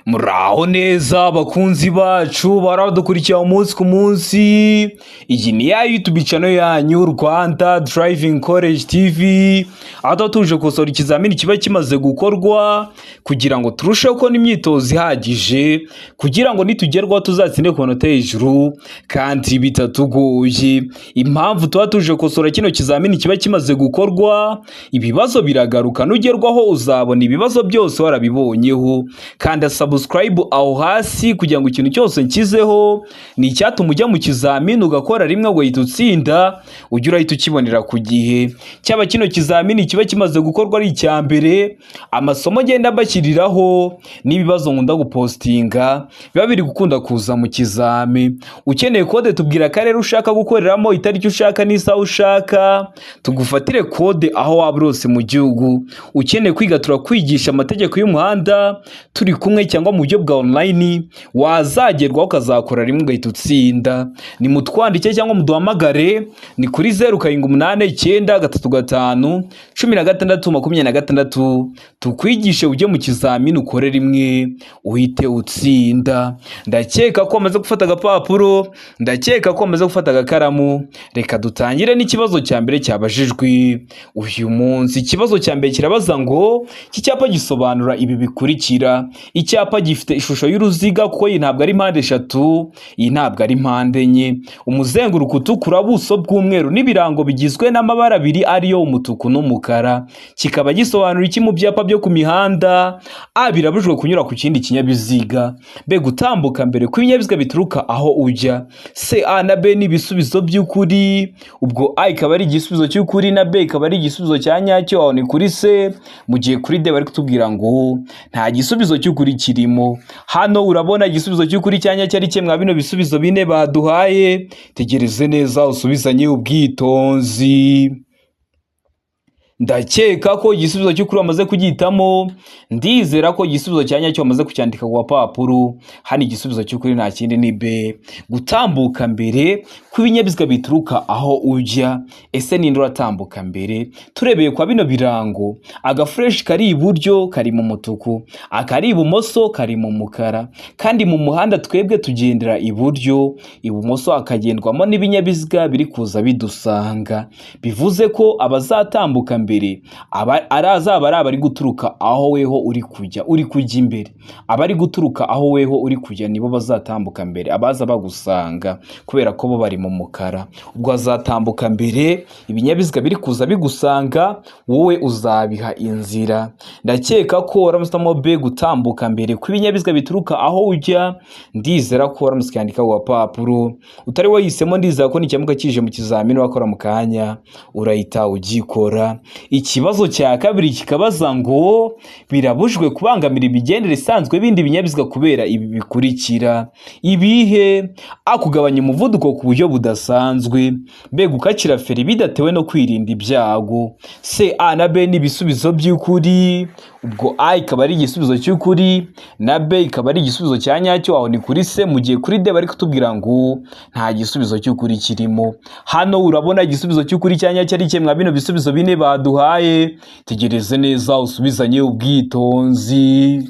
Muraho neza bakunzi bacu baradukurikira umunsi ku munsi. Iyi ni ya YouTube channel yanyu, Rwanda Driving College TV, aho tuba tuje gukosora ikizamini kiba kimaze gukorwa kugira ngo turusheho kubona imyitozo ihagije, kugira ngo nitugerwaho tuzatsinde ku manota hejuru kandi bitatugoye. Impamvu tuba tuje gukosora kino kizamini kiba kimaze gukorwa, ibibazo biragaruka. Nugerwaho uzabona ibibazo byose warabibonyeho. Kanda subscribe aho hasi kugira ngo ikintu cyose nshyizeho ni icyatuma ujya mu kizamini ugakora rimwe ugahita utsinda, ujye urahita ukibonera ku gihe. Cyaba kino kizamini kiba kimaze gukorwa ari icya mbere, amasomo ngenda mbashyiriraho n'ibibazo nkunda gupostinga biba biri gukunda kuza mu kizami. Ukeneye kode, tubwira akarere ushaka gukoreramo, itariki ushaka n'isaha ushaka, tugufatire kode aho waba uri hose mu gihugu. Ukeneye kwiga, turakwigisha amategeko y'umuhanda turi kumwe cyangwa mu buryo bwa online, wazagerwaho ukazakora rimwe ugahita utsinda. Ni mutwandike cyangwa muduhamagare, ni kuri 0789351626, tukwigishe ujye mu kizamini ukore rimwe uhite utsinda. Ndakeka ko wamaze gufata agapapuro, ndakeka ko wamaze gufata agakaramu. Reka dutangire n'ikibazo cya mbere cyabajijwe uyu munsi. Ikibazo cya mbere kirabaza ngo: iki cyapa gisobanura ibi bikurikira. Icyapa gifite ishusho y'uruziga, kuko iyi ntabwo ari mpande eshatu, iyi ntabwo ari mpande enye, umuzenguruko utukura, ubuso bw'umweru n'ibirango bigizwe n'amabara abiri ariyo umutuku n'umukara, kikaba gisobanura iki mu byapa byo ku mihanda? A, birabujijwe kunyura ku kindi kinyabiziga. B, gutambuka mbere kw'ibinyabiziga bituruka aho ujya. C, A na B ni ibisubizo by'ukuri. Ubwo A ikaba ari igisubizo cy'ukuri na B ikaba ari igisubizo cya nyacyo, aho ni kuri C, mu gihe kuri D bari kutubwira ngo nta gisubizo cy'ukuri kirimo. Hano urabona igisubizo cy'ukuri cya nyacyo ari kimwe bino bisubizo bine baduhaye. Tegereze neza usubizanye ubwitonzi. Ndakeka ko igisubizo cy'ukuri wamaze kugihitamo. Ndizera ko igisubizo cya nyacyo wamaze kucyandika ku gapapuro. Hano igisubizo cy'ukuri nta kindi, ni B, gutambuka mbere kw'ibinyabiziga bituruka aho ujya. Ese ninde uratambuka mbere? Turebeye kwa bino birango, agaflèche kari iburyo kari mu mutuku, akari ibumoso kari mu mukara, kandi mu muhanda twebwe tugendera iburyo, ibumoso hakagendwamo n'ibinyabiziga biri kuza bidusanga. Bivuze ko abazatambuka mbere aba azaba ari abari guturuka aho weho uri kujya, uri kujya imbere. Abari guturuka aho weho uri kujya nibo bazatambuka mbere, abaza bagusanga, kubera ko bo bari mu mukara. Ubwo hazatambuka mbere ibinyabiziga biri kuza bigusanga, wowe uzabiha inzira. Ndakeka ko waramusitamo B, gutambuka mbere kw'ibinyabiziga bituruka aho ujya. Ndizera ko waramutse ukandika ku gapapuro. Utari wahisemo, ndizera ko nicyamuka kije mu kizamini wakora mu kanya urahita ugikora. Ikibazo cya kabiri kikabaza ngo: birabujijwe kubangamira imigendere isanzwe y'ibindi binyabiziga kubera ibi bikurikira. Ibihe? A, kugabanya umuvuduko ku buryo budasanzwe. B, gukacira feri bidatewe no kwirinda ibyago. C, A na B ni ibisubizo by'ukuri. Ubwo A ikaba ari igisubizo cy'ukuri na B ikaba ari igisubizo cya nyacyo, aho ni kuri C, mu gihe kuri D bari kutubwira ngo nta gisubizo cy'ukuri kirimo. Hano urabona igisubizo cy'ukuri cya nyacyo ari kimwe bino bisubizo bine baduhaye. Tegereze neza usubizanye ubwitonzi.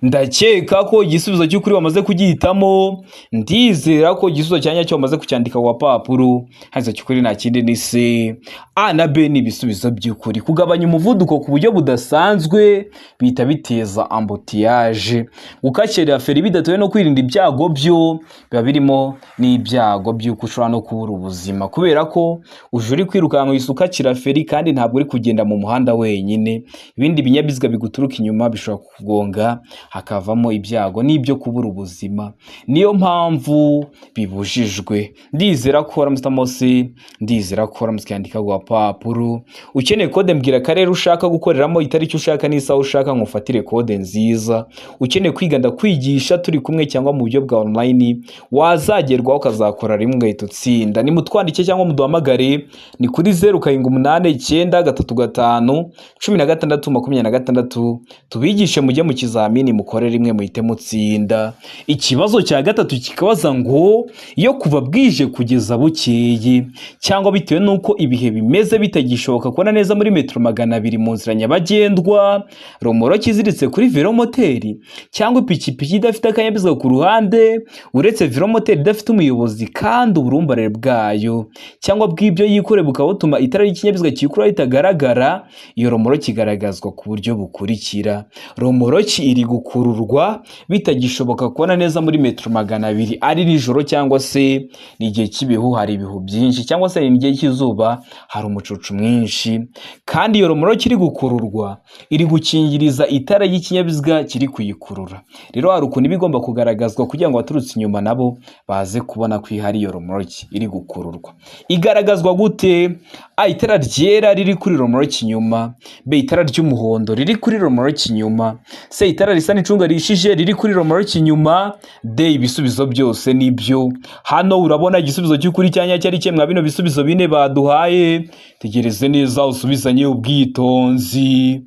Ndakeka ko igisubizo cy'ukuri wamaze kugihitamo. Ndizera ko igisubizo cya nyacyo wamaze kucyandika ku gapapuro. Hano cy'ukuri nta kindi, ni C. A na B ni ibisubizo by'ukuri. Kugabanya umuvuduko ku buryo budasanzwe bihita biteza embouteillage. Gukakira feri bidatewe no kwirinda ibyago, byo biba birimo n'ibyago by'uko ushobora no kubura ubuzima, kubera ko uje uri kwirukanka uhise ukakira feri, kandi ntabwo uri kugenda mu muhanda wenyine. Ibindi binyabiziga biguturuka inyuma bishobora kukugonga, hakavamo ibyago n'ibyo kubura ubuzima. Niyo mpamvu bibujijwe. Ndizera ko waramutse C, ndizera ko waramutse ukandika ku gapapuro. Ukeneye kode, mbwira akarere ushaka gukoreramo, itariki ushaka n'isaha ushaka, ngufatire kode nziza. Ukeneye kwiga, ndakwigisha turi kumwe cyangwa mu buryo bwa online, wazagerwaho ukazakora rimwe ugahita utsinda. Nimutwandike cyangwa muduhamagare, ni kuri 0789351626, tubigishe mujye mu kizamini. mukore rimwe muhite mutsinda. Ikibazo cya gatatu kikabaza ngo iyo kuva bwije kugeza bukeye, cyangwa bitewe n'uko ibihe bimeze bitagishoboka kubona neza muri metero 200 mu nzira nyabagendwa, romoroki iziritse kuri velomoteri cyangwa ipikipiki idafite akanyabiziga ku ruhande uretse velomoteri idafite umuyobozi, kandi uburumbarare bwayo cyangwa bw'ibyo yikoreye bukaba butuma itara ry'ikinyabiziga cyikurura ritagaragara, iyo romoroki igaragazwa ku buryo bukurikira: romoroki iri gukururwa bitagishoboka kubona neza muri metero 200, ari nijoro cyangwa se ni igihe cy'ibihu hari ibihu byinshi, cyangwa se ni igihe cy'izuba hari umucucu mwinshi, kandi iyo romoroki iri gukururwa iri gukingiriza itara ry'ikinyabiziga kiri kuyikurura. Rero hari ukuntu iba igomba kugaragazwa kugira ngo abaturutse inyuma nabo baze kubona ko ihari iyo romoroki iri gukururwa. Igaragazwa gute? A, itara ryera riri kuri romoroki inyuma; B, itara ry'umuhondo riri kuri romoroki inyuma; C, itara risa n'icunga rihishije riri kuri romoroki inyuma; D, ibisubizo byose nibyo. Hano urabona igisubizo cy'ukuri cya nyacyo ari kimwe mwa bino bisubizo bine baduhaye. Tegereze neza usubizanye ubwitonzi.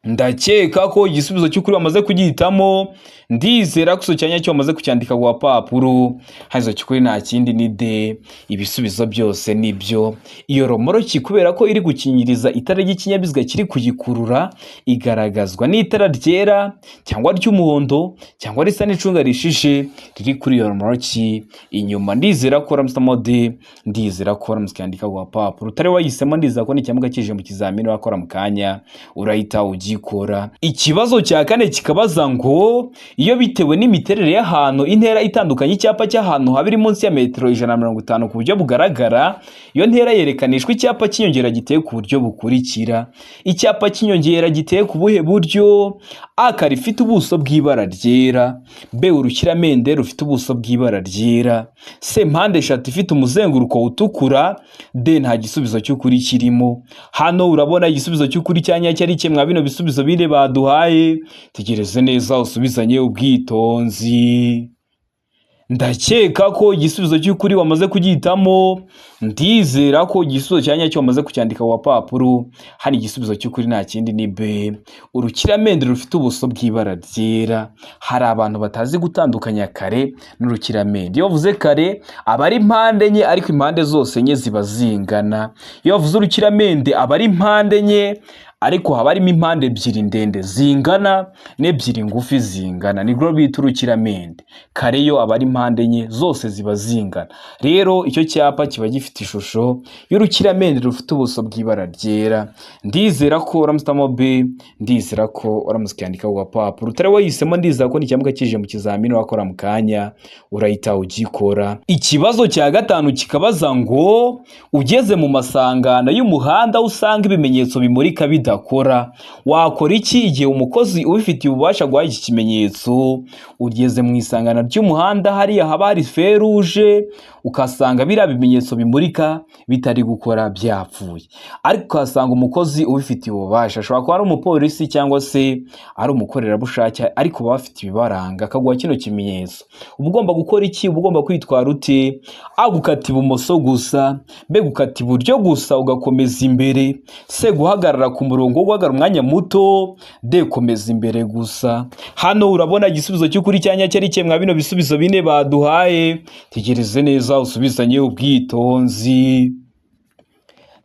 Ndakeka ko igisubizo cy'ukuri bamaze kugihitamo. Ndizera ko icyo cyanya cyo bamaze kucyandika ku gapapuro. Hano cy'ukuri nta kindi ni D, ibisubizo byose nibyo. Iyo romoroki, kubera ko iri gukingiriza itara ry'ikinyabiziga kiri kuyikurura, igaragazwa n'itara ryera cyangwa ry'umuhondo cyangwa risa n'icunga rishishe riri kuri iyo romoroki inyuma. Ndizera ko uramusamo D, ndizera ko uramutse ukandika ku gapapuro. Utari wayihisemo, ndizera ko n'ikimuga kije mu kizamini wakora mu kanya urahita ugikora. Ikibazo cya kane kikabaza ngo iyo bitewe n'imiterere y'ahantu, intera itandukanye icyapa cy'ahantu haba iri munsi ya metero 150 ku buryo bugaragara, iyo ntera yerekanishwa icyapa cy'inyongera giteye ku buryo bukurikira. Icyapa cy'inyongera giteye ku buhe buryo? A, kare ifite ubuso bw'ibara ryera; B, urukiramende rufite ubuso bw'ibara ryera; C, mpande eshatu ifite umuzenguruko utukura; D, nta gisubizo cy'ukuri kirimo. Hano urabona igisubizo cy'ukuri cya nyacyo ari kimwe mwa bino bisubizo bine baduhaye. Tegereze neza usubizanye ubwitonzi. Ndakeka ko igisubizo cy'ukuri wamaze kugihitamo. Ndizera ko igisubizo cya nyacyo wamaze kucyandika ku gapapuro. Hano igisubizo cy'ukuri nta kindi ni B, urukiramende rufite ubuso bw'ibara ryera. Hari abantu batazi gutandukanya kare n'urukiramende. Iyo bavuze kare aba ari impande enye, ariko impande zose enye ziba zingana. Iyo bavuze urukiramende aba ari impande enye, ariko haba harimo impande ebyiri ndende zingana n'ebyiri ngufi zingana, nibwo bita urukiramende. Kare yo aba ari impande enye zose ziba zingana. Rero icyo cyapa kiba gifite ishusho y'urukiramende rufite ubuso bw'ibara ryera. Ndizera ko uramusitamo B, ndizera ko uramutse ukandika ku gapapuro. Utari wayihisemo, ndizera ko n'ikimuga kije mu kizamini wakora mu kanya urahita ugikora. Ikibazo cya gatanu kikabaza ngo ugeze mu masangano y'umuhanda aho usanga ibimenyetso bimurika bidakora, wakora iki igihe umukozi ubifitiye ububasha guha iki kimenyetso? Ugeze mu isangano ry'umuhanda, hariya haba hari feruje, ukasanga biriya bimenyetso bimurika bitari gukora, byapfuye, ariko ukahasanga umukozi ubifitiye ububasha, ashobora kuba ari umupolisi cyangwa se ari umukorerabushake, ariko baba bafite ibibaranga, akaguha kino kimenyetso. Uba ugomba gukora iki? Uba ugomba kwitwara ute? A, gukata ibumoso gusa; B, gukata iburyo gusa ugakomeza imbere; C, guhagarara ku murongo wo guhagarara umwanya muto; D, komeza imbere gusa. Hano urabona igisubizo cy'ukuri cya nyacyo ari kimwe mwa bino bisubizo bine baduhaye. Tegereze neza usubizanye ubwitonzi.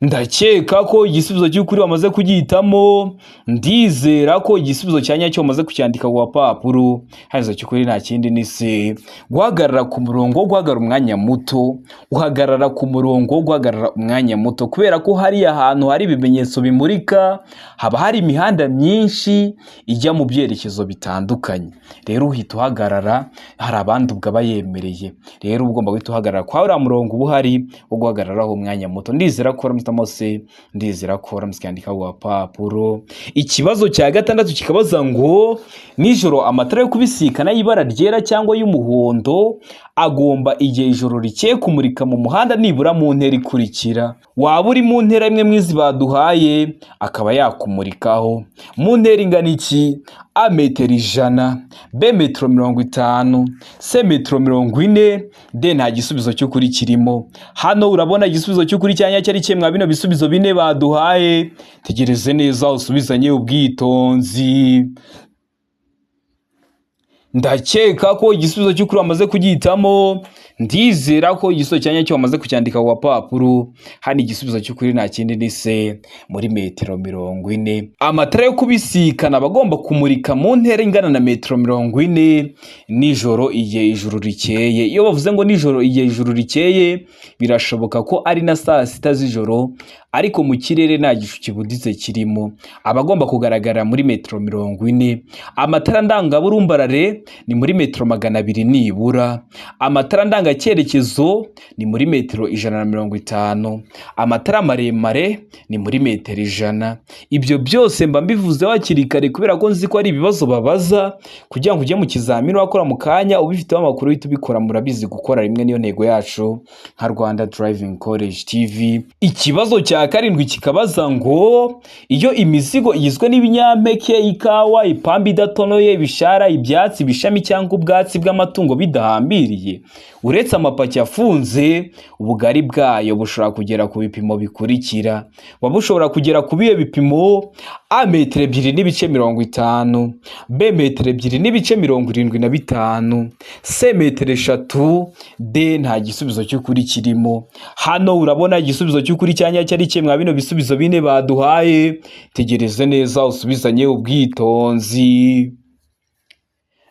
Ndakeka ko igisubizo cy'ukuri wamaze kugihitamo. Ndizera ko igisubizo cya nyacyo wamaze kucyandika ku gapapuro. Hano cy'ukuri nta kindi ni C, guhagarara ku murongo wo guhagarara umwanya muto. Uhagarara ku murongo wo guhagarara umwanya muto kubera ko hariya hantu hari ibimenyetso bimurika haba hari imihanda myinshi ijya mu byerekezo bitandukanye. Rero uhita uhagarara, hari abandi ubwo aba yemereye. Rero uba ugomba guhita uhagarara kwa uriya murongo uba uhari wo guhagararaho umwanya muto. Ndizera ko uramutse se, ndizera ko uramutse ukandika ku gapapuro. Ikibazo cya gatandatu kikabaza ngo nijoro amatara yo kubisikana y'ibara ryera cyangwa y'umuhondo agomba igihe ijoro rikeye kumurika mu muhanda nibura mu ntera ikurikira. Waba uri mu ntera imwe mwizi baduhaye akaba yakumurikaho mu ntera ingana iki? A, metero 100; B, metero 50; C, metero 40; D, nta gisubizo cy'ukuri kirimo. Hano urabona igisubizo cy'ukuri cya nyacyo ari kimwe mwa bino bisubizo bine baduhaye. Tegereze neza usubizanye ubwitonzi. Ndakeka ko igisubizo cy'ukuri wamaze kugihitamo. Ndizera ko igisubizo cya nyacyo wamaze kucyandika ku gapapuro. Hano igisubizo cy'ukuri nta kindi ni C, muri metero 40. Amatara yo kubisikana aba agomba kumurika mu ntera ingana na metero 40 nijoro igihe ijuru rikeye. Iyo bavuze ngo nijoro igihe ijuru rikeye, birashoboka ko ari na saa 6 z'ijoro, ariko mu kirere nta gicu kibuditse kirimo. Aba agomba kugaragara muri metero 40. Amatara ndangaburumbarare ni muri metero 200 nibura. Amatara ndangacyerekezo ni muri metero 150. Amatara maremare ni muri metero 100. Ibyo byose mba mbivuze hakiri kare kubera ko nzi ko ari ibibazo babaza kugira ngo ujye mu kizamini wakora mu kanya ubifiteho amakuru, uhite ubikora. Murabizi, gukora rimwe niyo ntego yacu nka Rwanda Driving College TV. Ikibazo cya karindwi kikabaza ngo: iyo imizigo igizwe n'ibinyampeke, ikawa, ipamba idatonoye, ibishara, ibyatsi, ibishami cyangwa ubwatsi bw'amatungo bidahambiriye, uretse amapaki afunze, ubugari bwayo bushobora kugera ku bipimo bikurikira. Buba bushobora kugera ku bihe bipimo? A, metero 2.50, B, metero 2.75, C, metero 3, D, nta gisubizo cy'ukuri kirimo. Hano urabona igisubizo cy'ukuri cya nyacyo ari kimwe bino bisubizo bine baduhaye. Tegereze neza usubizanye ubwitonzi.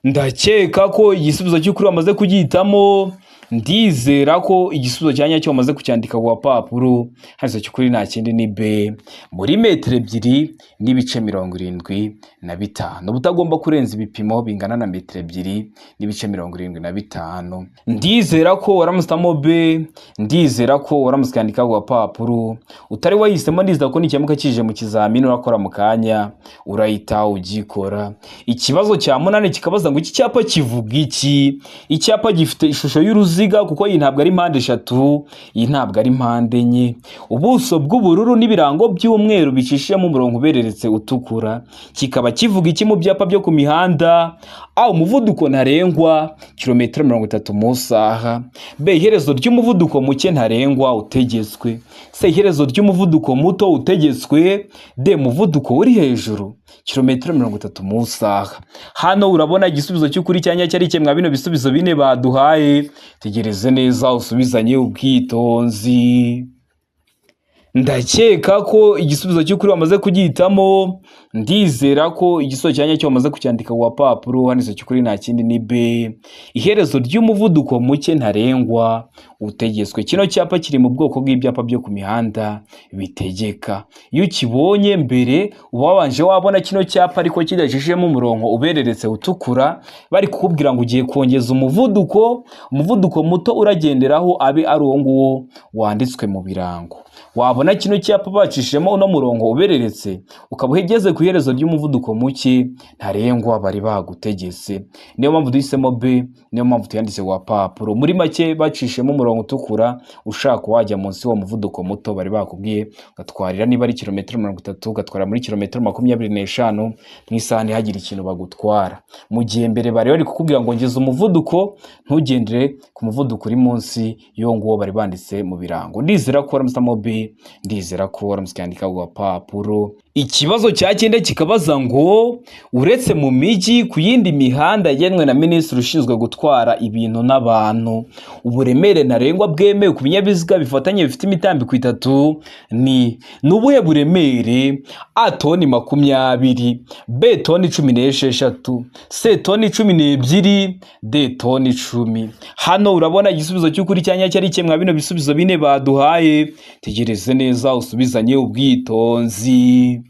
Ndakeka ko igisubizo cy'ukuri wamaze kugihitamo. Ndizera ko igisubizo cya nyacyo wamaze kucyandika ku gapapuro. Hano cy'ukuri nta kindi ni B, muri metero 2.75. Uba utagomba kurenza ibipimo bingana na metero 2.75. Ndizera ko waramusitamo B. Ndizera ko waramutse ukandika ku gapapuro. Utari wahisemo, ndizera ko nikiramuka kije mu kizamini urakora mu kanya urahita ugikora. Ikibazo cya munani kikabaza ngo: iki cyapa kivuga iki? Icyapa gifite ishusho y'uruziga, kuko iyi ntabwo ari mpande eshatu, iyi ntabwo ari mpande enye, ubuso bw'ubururu n'ibirango by'umweru bicishijemo umurongo ubereretse utukura, kikaba kivuga iki mu byapa byo ku mihanda? A, umuvuduko ntarengwa kilometero 30 mu isaha; B, iherezo ry'umuvuduko muke ntarengwa utegetswe; C, iherezo ry'umuvuduko muto utegetswe; D, umuvuduko uri hejuru kilometero 30 mu isaha. Hano urabona igisubizo cy'ukuri cya nyacyo ari kimwe bino bisubizo bine baduhaye. Tegereze neza usubizanye ubwitonzi. Ndakeka ko igisubizo cy'ukuri wamaze kugihitamo. Ndizera ko igisubizo cya nyacyo wamaze kucyandika ku gapapuro. Hano cy'ukuri nta kindi ni B, iherezo ry'umuvuduko muke ntarengwa utegetswe. Kino cyapa kiri mu bwoko bw'ibyapa byo ku mihanda bitegeka. Iyo ukibonye mbere, uba wabanje wabona kino cyapa ariko kidacishijemo umurongo ubereretse utukura, bari kukubwira ngo ugiye kongeza umuvuduko. Umuvuduko muto uragenderaho abe ari uwo nguwo wanditswe mu birango. Wabona kino cyapa bacishijemo uno murongo ubereretse, ukaba ugeze ku iherezo ry'umuvuduko muke ntarengwa bari bagutegetse. Niyo mpamvu duhisemo B, niyo mpamvu tuyanditse ku gapapuro. Muri make, bacishijemo umurongo utukura, ushaka wajya munsi y'uwo muvuduko muto bari bakubwiye, ugatwarira niba ari kilometero 30, ugatwara muri kilometero 25 mu isaha, ntihagire ikintu bagutwara. Mu gihe mbere bari bari kukubwira ngo ngeze umuvuduko, ntugendere ku muvuduko uri munsi y'uwo nguwo bari banditse mu birango. Ndizera ko waramusamo B. Ndizera ko waramutse ukandika ku gapapuro. Ikibazo cya cyenda kikabaza ngo: uretse mu mijyi, ku yindi mihanda yagenwe na minisitiri ushinzwe gutwara ibintu n'abantu, uburemere ntarengwa bwemewe ku binyabiziga bifatanye bifite imitambiko itatu ni ubuhe buremere? A, toni 20, B, toni 16, C, toni 12, D, toni 10. Hano urabona igisubizo cy'ukuri cya nyacyo ari kimwe bino bisubizo bine baduhaye. Tegereze neza usubizanye ubwitonzi.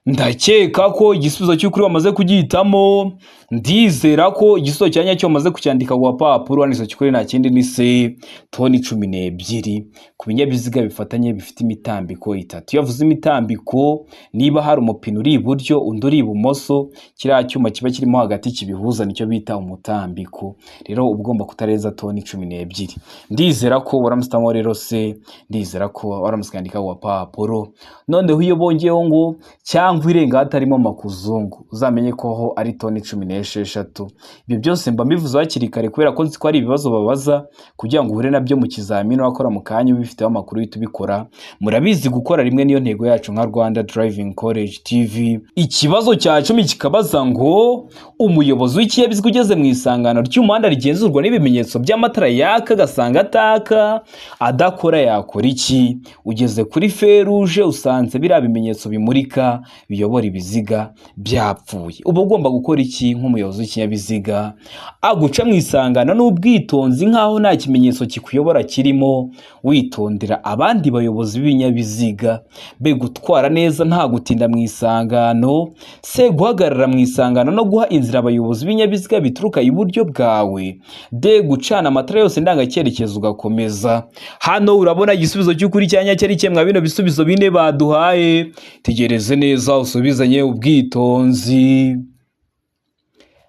Ndakeka ko igisubizo cy'ukuri wamaze kugihitamo. Ndizera ko igisubizo cya nyacyo wamaze kucyandika ku gapapuro. Hano cy'ukuri nta kindi ni C, toni 12 ku binyabiziga bifatanye bifite imitambiko itatu. Iyo avuze imitambiko, niba hari umupine uri iburyo undi uri ibumoso, kiriya cyuma kiba kirimo hagati kibihuza nicyo bita umutambiko. Rero uba ugomba kutarenza toni 12. Ndizera ko waramusitamo rero C. Ndizera ko waramutse ukandika ku gapapuro. Noneho iyo bongeyeho ngo cyangwa Cyangwa irenga hatarimo makuzungu, uzamenye ko ho ari toni 16. Ibyo byose mba mbivuze hakiri kare kubera ko nzi ko ari ibibazo babaza kugira ngo uhure nabyo mu kizamini wakora mu kanya ubifiteho amakuru uhita ubikora. Murabizi, gukora rimwe niyo ntego yacu nka Rwanda Driving College TV. Ikibazo cya 10 kikabaza ngo: umuyobozi w'ikinyabiziga ugeze mu isangano ry'umuhanda rigenzurwa n'ibimenyetso by'amatara yaka agasanga ataka, adakora, yakora iki? Ugeze kuri feruje, usanze biriya bimenyetso bimurika biyobora ibiziga byapfuye, uba ugomba gukora iki nk'umuyobozi w'ikinyabiziga? A, guca mu isangano n'ubwitonzi nk'aho nta kimenyetso kikuyobora kirimo, witondera abandi bayobozi b'ibinyabiziga. B, gutwara neza nta gutinda mu isangano. C, guhagarara mu isangano no guha inzira abayobozi b'ibinyabiziga bituruka iburyo bwawe. D, gucana amatara yose ndangacyerekezo ugakomeza. Hano urabona igisubizo cy'ukuri cya nyacyo ari kimwe bino bisubizo bine baduhaye. Tegereze neza usubizanye ubwitonzi.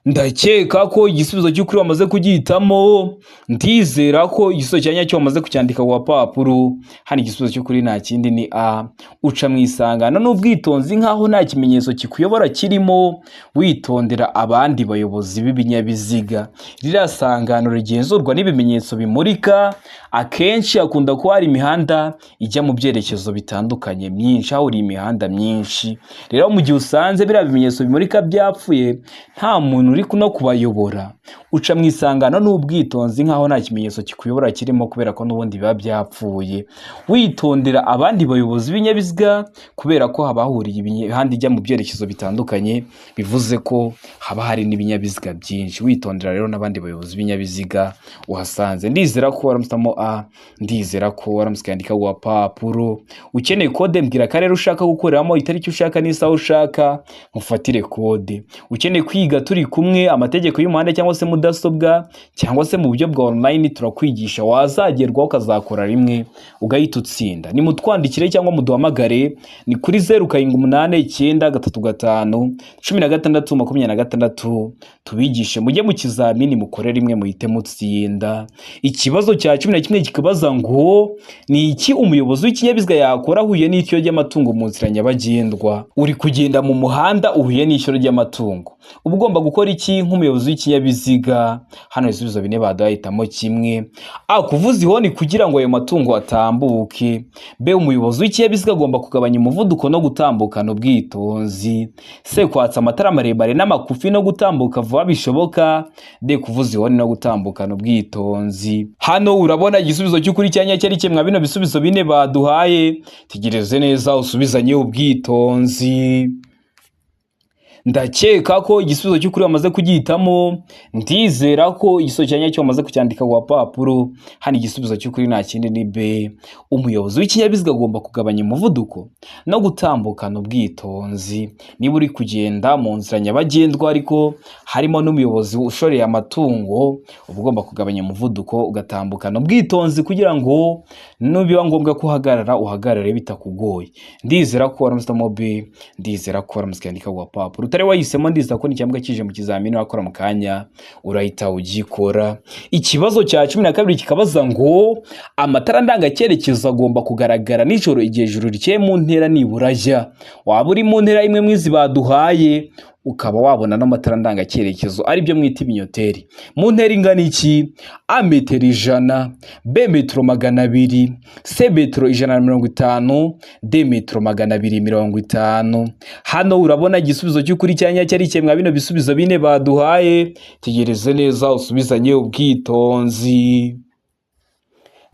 Ndakeka ko igisubizo cy'ukuri wamaze kugihitamo. Ndizera ko igisubizo cya nyacyo wamaze kucyandika ku gapapuro. Hano igisubizo cy'ukuri nta kindi ni A, uca mu isangano n'ubwitonzi nk'aho nta kimenyetso kikuyobora kirimo, witondera abandi bayobozi b'ibinyabiziga. Ririya sangano rigenzurwa n'ibimenyetso bimurika, akenshi hakunda kuba hari imihanda ijya mu byerekezo bitandukanye myinshi, hahuriye imihanda myinshi. Rero mu gihe usanze biriya bimenyetso bimurika byapfuye, nta muntu uri no kubayobora, uca mu isangano n'ubwitonzi nk'aho nta kimenyetso kikuyobora kirimo, kubera ko n'ubundi biba byapfuye, witondera abandi bayobozi b'ibinyabiziga, kubera ko haba hahuriye imihanda ijya mu byerekezo bitandukanye, bivuze ko haba hari n'ibinyabiziga byinshi. Witondera rero n'abandi bayobozi b'ibinyabiziga uhasanze. Ndizera ko waramusamo A, ndizera ko waramutse ukandika ku gapapuro. Ukeneye kode, mbwira akarere ushaka gukoreramo, itariki ushaka n'isaha ushaka, mufatire kode. Ukeneye kwiga turi kumwe amategeko y'umuhanda, cyangwa se mudasobwa, cyangwa se mu buryo bwa online, turakwigisha, wazagerwaho ukazakora rimwe ugahita utsinda. Nimutwandikire cyangwa muduhamagare, ni kuri 0789351626, tubigishe mujye mu kizamini mukore rimwe muhite mutsinda. Ikibazo cya 11 kikabaza ngo: ni iki umuyobozi w'ikinyabiziga yakora ahuye n'ishyo ry'amatungo mu nzira nyabagendwa? Uri kugenda mu muhanda, uhuye n'ishyo ry'amatungo, uba ugomba gukora iki nk'umuyobozi w'ikinyabiziga? Hano ibisubizo bine baduhitamo kimwe. A, kuvuza ihoni kugira ngo ayo matungo atambuke. B, umuyobozi w'ikinyabiziga agomba kugabanya umuvuduko no gutambukana ubwitonzi. C, kwatsa amatara maremare n'amakufi no gutambuka vuba bishoboka. D, kuvuza ihoni no gutambukana ubwitonzi. Hano urabona igisubizo cy'ukuri cya nyacyo ari kimwe bino bisubizo bine baduhaye. Tegereze neza usubizanye ubwitonzi. Ndakeka ko igisubizo cy'ukuri wamaze kugihitamo. Ndizera ko igisubizo cya nyacyo wamaze kucyandika ku gapapuro. Hano igisubizo cy'ukuri nta kindi ni B, umuyobozi w'ikinyabiziga agomba kugabanya umuvuduko no gutambukana ubwitonzi. Niba uri kugenda mu nzira nyabagendwa ariko harimo n'umuyobozi ushoreye amatungo, uba ugomba kugabanya umuvuduko ugatambukana ubwitonzi kugira ngo nubiba ngombwa ko uhagarara, uhagarare bitakugoye. Ndizera ko waramusitamo B, ndizera ko waramutse ukandika ku gapapuro. Utari wahisemo, ndizera ko n'icyambwa kije mu kizamini wakora mu kanya urahita ugikora. Ikibazo cya 12 kikabaza ngo: amatara ndangacyerekezo agomba kugaragara nijoro igihe ijuru rikeye mu ntera nibura jya waba uri mu ntera imwe mwizi baduhaye, ukaba wabona n'amatara ndangacyerekezo, aribyo mwita ibinyoteri, mu ntera ingana iki? A, metero 100. B, metero 200. C, metero 150. D, metero 250. Hano urabona igisubizo cy'ukuri cya nyacyo ari kimwe bino bisubizo bine baduhaye. Tegereze neza usubizanye ubwitonzi.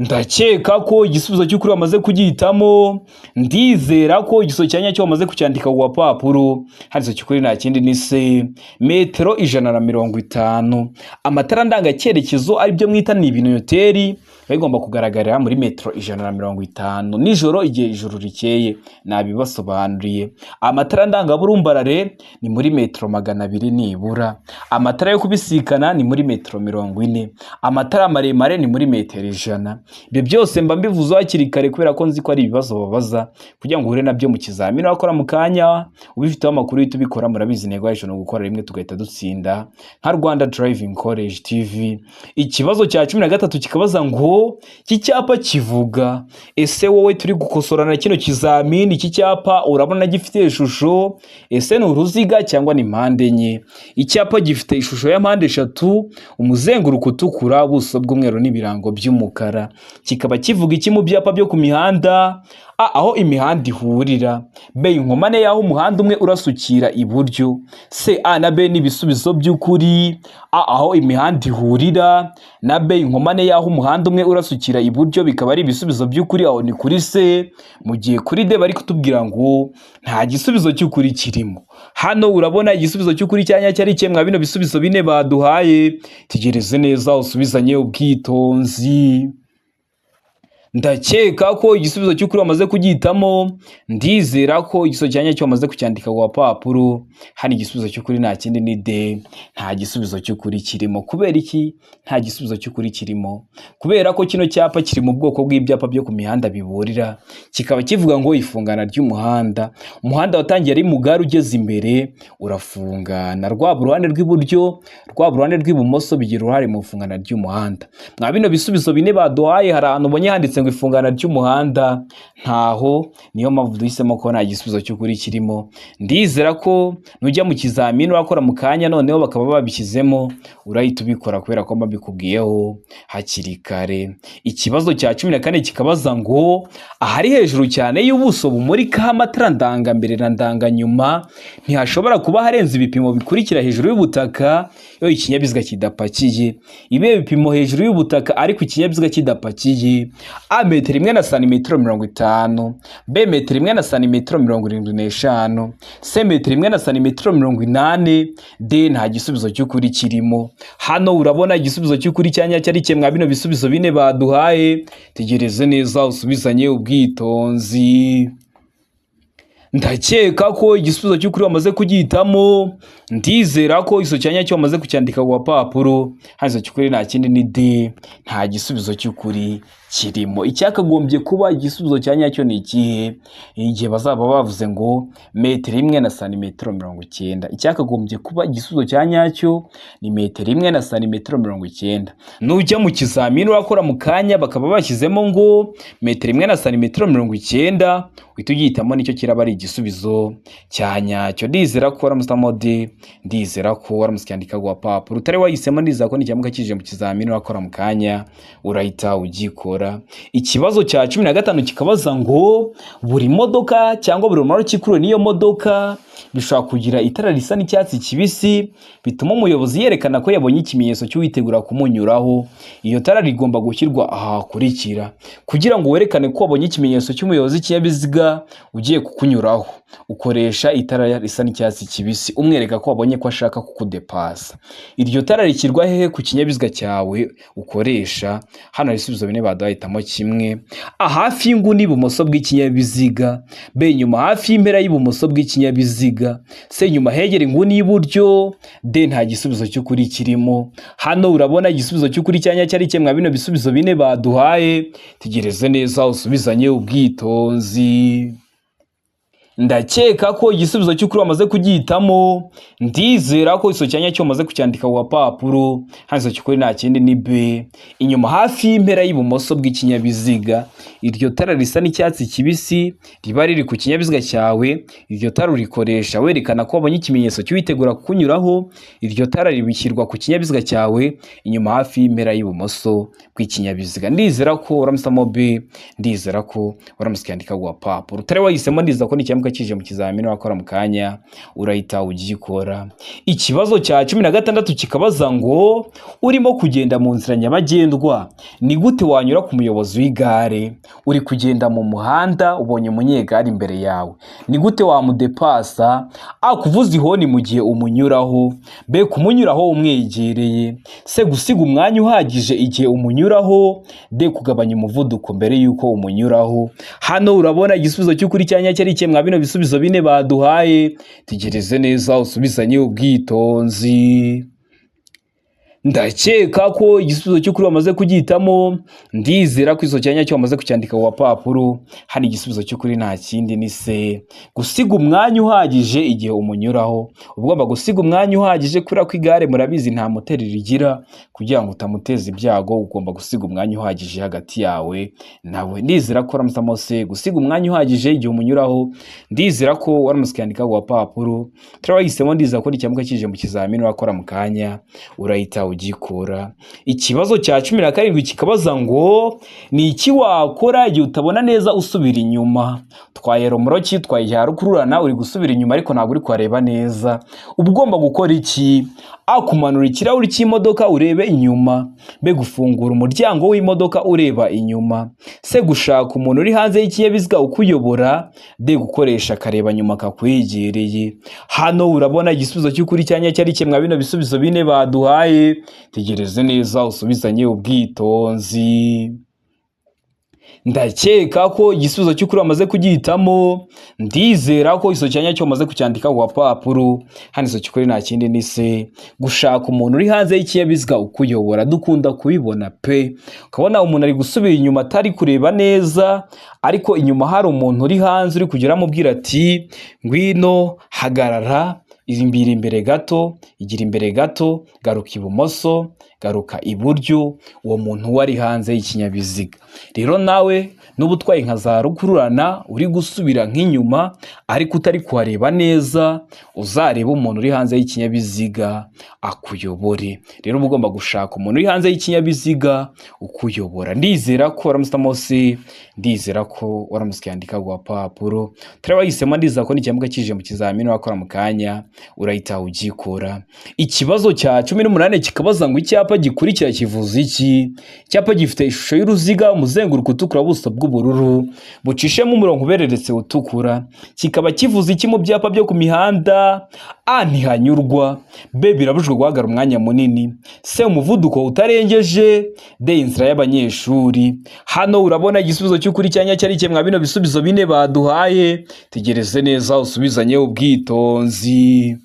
Ndakeka ko igisubizo cy'ukuri wamaze kugihitamo. Ndizera ko igisubizo cya nyacyo wamaze kucyandika ku gapapuro. Handitse cy'ukuri nta kindi ni C, metero 150. Amatara ndangacyerekezo, aribyo mwita ni ibinyoteri, biba bigomba kugaragarira muri metero 150 nijoro igihe ijoro rikeye, nabibasobanuriye. Amatara ndangaburumbarare ni muri metero 200 nibura. Amatara yo kubisikana ni muri metero 40. Amatara maremare ni muri metero 100. Ibyo byose mba mbivuze hakiri kare kubera ko nzi ko ari ibibazo babaza kugira ngo uhure nabyo mu kizamini wakora mu kanya ubifiteho amakuru uhita ubikora. Murabizi, intego yacu ni ugukora rimwe tugahita dutsinda nka Rwanda Driving College TV. Ikibazo cya 13 kikabaza ngo iki cyapa kivuga. Ese wowe turi gukosorana kino kizamini, iki cyapa urabona gifite ishusho? Ese ni uruziga cyangwa ni mpande enye? Icyapa gifite ishusho ya mpande eshatu, umuzenguruko utukura, ubuso bw'umweru n'ibirango by'umukara. Kikaba kivuga iki mu byapa byo ku mihanda? A, aho imihanda ihurira. B, inkomane y'aho umuhanda umwe urasukira iburyo. C, A na B ni ibisubizo by'ukuri. A, aho imihanda ihurira, na B, inkomane y'aho umuhanda umwe urasukira iburyo, bikaba ari ibisubizo by'ukuri. Aho ni kuri C. Mu gihe kuri D bari kutubwira ngo nta gisubizo cy'ukuri kirimo. Hano urabona igisubizo cy'ukuri cya nyacyo ari kimwe bino bisubizo bine baduhaye. Tegereze neza usubizanye ubwitonzi. Ndakeka ko igisubizo cy'ukuri wamaze kugihitamo. Ndizera ko igisubizo cya nyacyo wamaze kucyandika ku gapapuro. Hano igisubizo cy'ukuri nta kindi, ni D. Nta gisubizo cy'ukuri kirimo. Kubera iki nta gisubizo cy'ukuri kirimo? Kubera ko kino cyapa kiri mu bwoko bw'ibyapa byo ku mihanda biburira, kikaba kivuga ngo ifungana ry'umuhanda. Umuhanda watangiye ari mugari, ugeze imbere urafungana, rwaba uruhande rw'iburyo, rwaba uruhande rw'ibumoso, bigira uruhare mu ifungana ry'umuhanda. Mwa bino bisubizo bine baduhaye, hari ahantu ubonye handitse ngo ifungana ry'umuhanda? Ntaho. Niyo mpamvu duhisemo ko nta gisubizo cy'ukuri kirimo. Ndizera ko nujya mu kizamini urakora mu kanya noneho bakaba babishyizemo, urahita ubikora kubera ko mbabikubwiyeho hakiri kare. Ikibazo cya 14 kikabaza ngo ahari hejuru cyane y'ubuso bumurikaho amatara ndangambere na ndanganyuma ntihashobora kuba harenze ibipimo bikurikira hejuru y'ubutaka iyo ikinyabiziga kidapakiye. Ibihe bipimo hejuru y'ubutaka ariko ikinyabiziga kidapakiye? A, metero imwe na santimetero 50. B, metero imwe na santimetero 75. C, metero imwe na santimetero 80. D, nta gisubizo cy'ukuri kirimo. Hano urabona igisubizo cy'ukuri cya nyacyo ari kimwe bino bisubizo bine baduhaye. Tegereze neza usubizanye ubwitonzi. Ndakeka ko igisubizo cy'ukuri wamaze kugihitamo. Ndizera ko igisubizo cya nyacyo wamaze kucyandika ku gapapuro. Hano igisubizo cy'ukuri nta kindi, ni D. Nta gisubizo cy'ukuri kirimo. Icyakagombye kuba igisubizo cya nyacyo ni ikihe? Igihe bazaba bavuze ngo metero imwe na santimetero 90, icyakagombye kuba igisubizo cya nyacyo ni metero imwe na santimetero 90. Nujya mu kizamini urakora mu kanya bakaba bashyizemo ngo metero imwe na santimetero 90, uhita ugihitamo, nicyo kiraba ari igisubizo cya nyacyo. Ndizera ko waramutse D, ndizera ko waramutse ucyandika ku gapapuro. Utari wahisemo, ndizera ko nikiramuka kije mu kizamini urakora mu kanya urahita ugikora. Ikibazo cya 15 kikabaza ngo buri modoka cyangwa buri rumaro kikuruwe n'iyo modoka bishobora kugira itara risa n'icyatsi kibisi bituma umuyobozi yerekana ko yabonye ikimenyetso cy'uwitegura kumunyuraho. Iyo tara rigomba gushyirwa aha hakurikira. Kugira ngo werekane ko wabonye ikimenyetso cy'umuyobozi w'ikinyabiziga ugiye kukunyuraho, ukoresha itara risa n'icyatsi kibisi umwereka ko wabonye ko ashaka kukudepasa. Iryo tara rishyirwa hehe ku kinyabiziga cyawe ukoresha? Hano hari ibisubizo bine baduhitamo kimwe. A, hafi y'inguni y'ibumoso bw'ikinyabiziga. B, inyuma hafi y'impera y'ibumoso bw'ikinyabiziga. C, inyuma hegera inguni y'iburyo. D, nta gisubizo cy'ukuri kirimo. Hano urabona igisubizo cy'ukuri cya nyacyo ari kimwe bino bisubizo bine baduhaye. Tegereze neza usubizanye ubwitonzi. Ndakeka ko igisubizo cy'ukuri wamaze kugihitamo. Ndizera ko igisubizo cya nyacyo wamaze kucyandika ku gapapuro. Hano igisubizo cy'ukuri nta kindi, ni B, inyuma hafi y'impera y'ibumoso bw'ikinyabiziga. Iryo tara risa n'icyatsi kibisi riba riri ku kinyabiziga cyawe. Iryo tara urikoresha werekana ko wabonye ikimenyetso cy'uwitegura kukunyuraho. Iryo tara ribishyirwa ku kinyabiziga cyawe inyuma hafi y'impera y'ibumoso bw'ikinyabiziga. Ndizera ko uramusamo B, ndizera ko uramutse ucyandika ku gapapuro. Utari wahisemo, ndizera ko nikiramuka kije mu kizamini wakora mu kanya urahita ugikora. Ikibazo cya 16 kikabaza ngo urimo kugenda mu nzira nyabagendwa, ni gute wanyura ku muyobozi w'igare? Uri kugenda mu muhanda ubonye umunyegare imbere yawe, ni gute wamudepasa? A, kuvuza ihoni mu gihe umunyuraho. B, kumunyuraho umwegereye. C, gusiga umwanya uhagije igihe umunyuraho. D, kugabanya umuvuduko mbere y'uko umunyuraho. Hano urabona igisubizo cy'ukuri cya nyacyo ari kimwe bino bisubizo bine baduhaye. Tegereze neza usubizanye ubwitonzi. Ndakeka ko igisubizo cy'ukuri wamaze kugihitamo. Ndizera ko izo cyanya cyo wamaze kucyandika ku gapapuro. Hano igisubizo cy'ukuri nta kindi, ni C, gusiga umwanya uhagije igihe umunyuraho. Uba ugomba gusiga umwanya uhagije kubera ko igare, murabizi, nta moteri rigira. Kugira ngo utamuteza ibyago, ugomba gusiga umwanya uhagije hagati yawe nawe. Ndizera ko waramutse C, gusiga umwanya uhagije igihe umunyuraho. Ndizera ko waramutse ukandika ku gapapuro. Turabahisemo, ndizera ko nicyamuka kije mu kizamini urakora mu kanya urahita ugikora. Ikibazo cya 17 kikabaza ngo: ni iki wakora igihe utabona neza usubira inyuma? Twaye romoroki, twaye rukururana, uri gusubira inyuma ariko ntabwo uri kuhareba neza. Uba ugomba gukora iki? A, kumanura ikirahuri cy'imodoka urebe inyuma. B, gufungura umuryango w'imodoka ureba inyuma. C, gushaka umuntu uri hanze y'ikinyabiziga ukuyobora. D, gukoresha akareba nyuma kakwegereye. Hano urabona igisubizo cy'ukuri cyanya cyari kimwe bino bisubizo bine baduhaye. Tegereze neza usubizanye ubwitonzi. Ndakeka ko igisubizo cy'ukuri wamaze kugihitamo. Ndizera ko iso cyanya cyo wamaze kucyandika ku gapapuro. Hano iso cy'ukuri nta kindi, ni C, gushaka umuntu uri hanze y'ikinyabiziga ukuyobora. Dukunda kubibona pe, ukabona umuntu ari gusubira inyuma atari kureba neza, ariko inyuma hari umuntu uri hanze uri kugera amubwira ati: "Ngwino, hagarara, imbere imbere gato, igira imbere gato, garuka ibumoso, garuka iburyo." Uwo muntu we ari hanze y'ikinyabiziga. Rero nawe nuba utwaye nka za rukururana, uri gusubira nk'inyuma ariko utari kuhareba neza, uzarebe umuntu uri hanze y'ikinyabiziga akuyobore. Rero uba ugomba gushaka umuntu uri hanze y'ikinyabiziga ukuyobora. Ndizera ko waramutse, ndizera ko waramutse ukandika ku gapapuro. Turabahisemo, ndizera ko nicyamuka kije mu kizamini wakora mu kanya urahita ugikora. Ikibazo cya 18 kikabaza ngo: icyapa gikurikira kivuze iki? Icyapa gifite ishusho y'uruziga, umuzenguruko utukura, ubuso bw'ubururu bucishemo umurongo ubereretse utukura, kikaba kivuze iki mu byapa byo ku mihanda? A, ntihanyurwa. B, birabujijwe guhagarara umwanya munini. C, umuvuduko utarengeje. D, inzira y'abanyeshuri. Hano urabona igisubizo cy'ukuri cyanya cyari kimwe bino bisubizo bine baduhaye. Tegereze neza usubizanye ubwitonzi.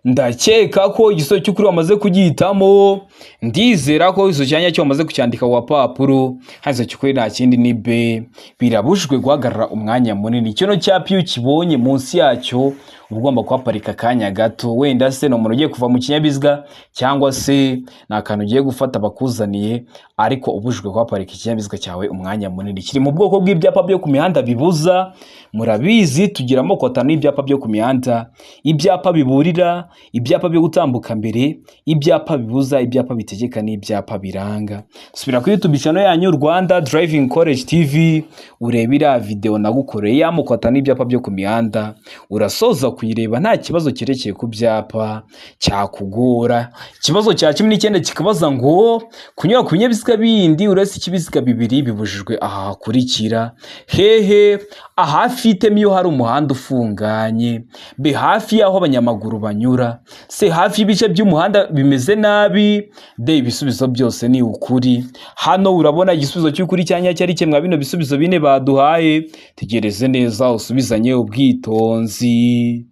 Ndakeka ko igisubizo cy'ukuri wamaze kugihitamo. Ndizera ko igisubizo cyanya cyo wamaze kucyandika ku gapapuro. Hano cy'ukuri nta kindi, ni B, birabujijwe guhagarara umwanya munini. Kino cyapa iyo ukibonye, munsi yacyo uba ugomba kuhaparika akanya gato. Wenda se ni umuntu ugiye kuva mu kinyabiziga, cyangwa se ni akantu ugiye gufata bakuzaniye, ariko ubujijwe kuhaparika ikinyabiziga cyawe umwanya munini. Kiri mu bwoko bw'ibyapa byo ku mihanda bibuza. Murabizi, tugira amoko atanu y'ibyapa byo ku mihanda: ibyapa biburira, ibyapa byo gutambuka mbere, ibyapa bibuza, ibyapa bitegeka n'ibyapa biranga. Subira kuri YouTube channel yanyu Rwanda Driving College TV, urebe iriya video nagukoreye y'amoko atanu y'ibyapa byo ku mihanda. Urasoza kuyireba nta kibazo cyerekeye ku byapa cyakugora. Ikibazo cya 19 kikabaza ngo: kunyura ku binyabiziga bindi uretse ikibiziga bibiri bibujijwe aha hakurikira. Hehe? A, hafi y'iteme iyo hari umuhanda ufunganye. B, hafi y'aho abanyamaguru banyura. C, hafi y'ibice by'umuhanda bimeze nabi. D, ibisubizo byose ni ukuri. Hano urabona igisubizo cy'ukuri cyanya cyari kimwe bino bisubizo bine baduhaye. Tegereze neza usubizanye ubwitonzi.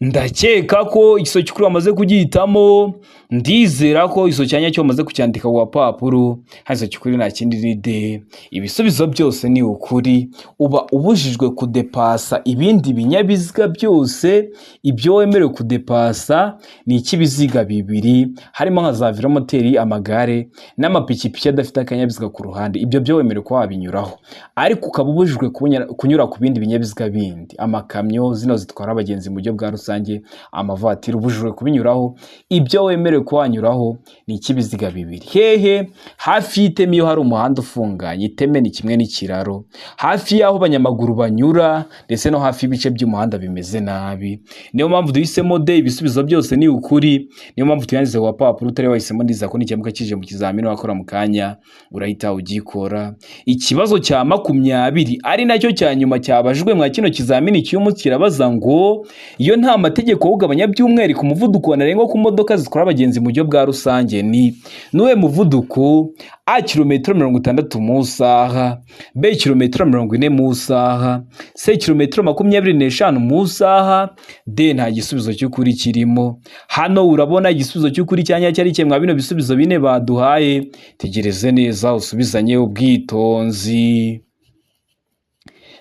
Ndakeka ko igisubizo cy'ukuri wamaze kugihitamo. Ndizera ko igisubizo cyanya cyo wamaze kucyandika ku gapapuro. Hano cy'ukuri nta kindi, ni D, ibisubizo byose ni ukuri. Uba ubujijwe kudepasa ibindi binyabiziga byose. Ibyo wemerewe kudepasa ni icy'ibiziga bibiri, harimo nka za velomoteri, amagare n'amapikipiki adafite akanyabiziga ku ruhande. Ibyo byo wemerewe kuba wabinyuraho, ariko ukaba ubujijwe kunyura ku bindi binyabiziga bindi, amakamyo zino zitwara abagenzi mu buryo bwa rusange, amavatiri, ubujijwe kubinyuraho. Ibyo wemerewe kuba wanyuraho ni icy'ibiziga bibiri. Hehe? Hafi y'iteme iyo hari umuhanda ufunganye. Iteme ni kimwe n'ikiraro. Hafi y'aho abanyamaguru banyura, ndetse no hafi y'ibice by'umuhanda bimeze nabi. Niyo mpamvu duhisemo D, ibisubizo byose ni ukuri. Niyo mpamvu tuyanditse ku gapapuro. Utari wahisemo, ndiza ko nicyamuka kije mu kizamini wakora mu kanya urahita ugikora. Ikibazo cya 20, ari nacyo cya nyuma cyabajijwe mwa kino kizamini cy'umunsi, kirabaza ngo: iyo nta mategeko awugabanya by'umwihariko umuvuduko ntarengwa ku modoka zitwara abagenzi mu buryo bwa rusange ni nuwe muvuduko? A, kilometero 60 mu isaha, B, kilometero 40 mu isaha, C, kilometero 25 mu isaha, D, nta gisubizo cy'ukuri kirimo. Hano urabona igisubizo cy'ukuri cya nyacyo ari kimwe bino bisubizo bine baduhaye. Tegereze neza, usubizanye ubwitonzi.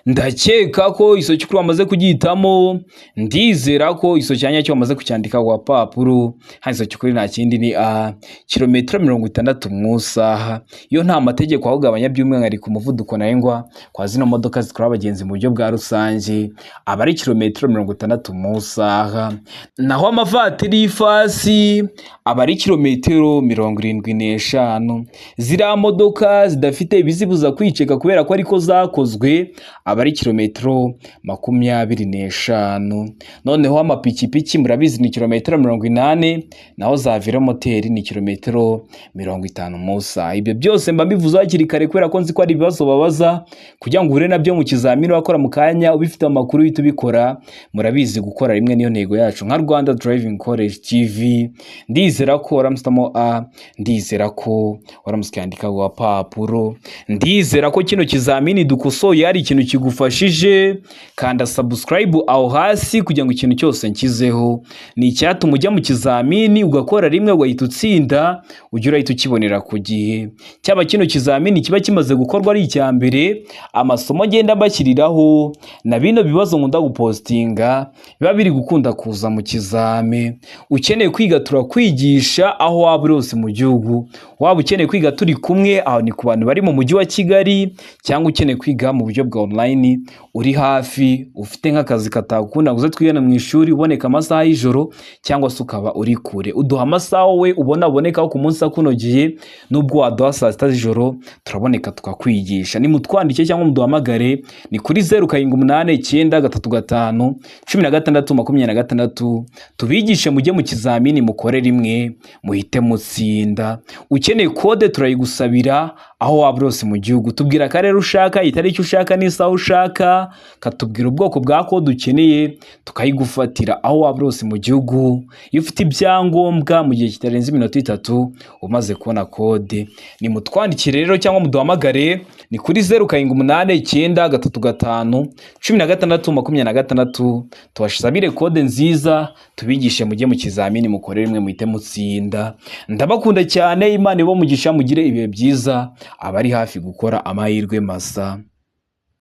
Ndakeka ko iso cy'ukuri wamaze kugihitamo. Ndizera ko iso cya nyacyo wamaze kucyandika ku gapapuro. Hano iso cy'ukuri nta kindi ni A, kilometero 60 mu isaha. Iyo nta mategeko awugabanya by'umwihariko umuvuduko ntarengwa kwa zino modoka zitwara abagenzi mu buryo bwa rusange, aba ari kilometero 60 mu isaha. Naho amavatiri y'ifasi aba ari kilometero 75. Ziriya modoka zidafite ibizibuza kwiceka kubera ko ariko zakozwe, aba ari kilometero 25. Noneho amapikipiki murabizi ni kilometero 80, naho za velomoteri ni kilometero 50 mu isaha. Ibyo byose mba mbivuze hakiri kare kubera ko nzi ko ari ibibazo babaza, kugira ngo uhure nabyo mu kizamini wakora mu kanya ubifite amakuru uhita ubikora. Murabizi, gukora rimwe niyo ntego yacu nka Rwanda Driving College TV. Ndizera ko waramusitamo A, ndizera ko waramutse ukandika ku gapapuro, ndizera ko kino kizamini dukosoye hari ikintu kigufashije. Kanda subscribe aho hasi kugira ngo ikintu cyose nshyizeho ni icyatuma ujya mu kizamini ugakora rimwe ugahita utsinda, ujye urahita ukibonera ku gihe. Cyaba kino kizamini kiba kimaze gukorwa ari icya mbere, amasomo ngenda mbashyiriraho na bino bibazo nkunda gupostinga biba biri gukunda kuza mu kizame. Ukeneye kwiga turakwigisha aho waba uri hose mu gihugu. Waba ukeneye kwiga turi kumwe, aho ni ku bantu bari mu mujyi wa Kigali, cyangwa ukeneye kwiga mu buryo bwa online uri hafi, ufite nk'akazi katagukunda ngo uze twigane mu ishuri uboneka amasaha y'ijoro, cyangwa se ukaba uri kure, uduha amasaha wowe ubona abonekaho ku munsi akunogeye. Nubwo waduha saa 6 z'ijoro, turaboneka tukakwigisha. Nimutwandike cyangwa muduhamagare, ni kuri 0789351626, tubigishe mujye mu kizamini mukore rimwe muhite mutsinda. Ukeneye kode turayigusabira aho waba uri hose mu gihugu. Tubwira akarere ushaka, itariki ushaka n'isaha ushaka, katubwira ubwoko bwa kode ukeneye, tukayigufatira aho waba uri hose mu gihugu. Iyo ufite ibyangombwa, mu gihe kitarenze iminota 3 umaze kubona kode. Nimutwandikire rero cyangwa muduhamagare, ni kuri 0789351626, tubasabire kode nziza, tubigishe mujye mu kizamini mukore rimwe muhite mutsinda. Ndabakunda cyane, Imana ibahe umugisha, mugire ibihe byiza, abari hafi gukora amahirwe masa.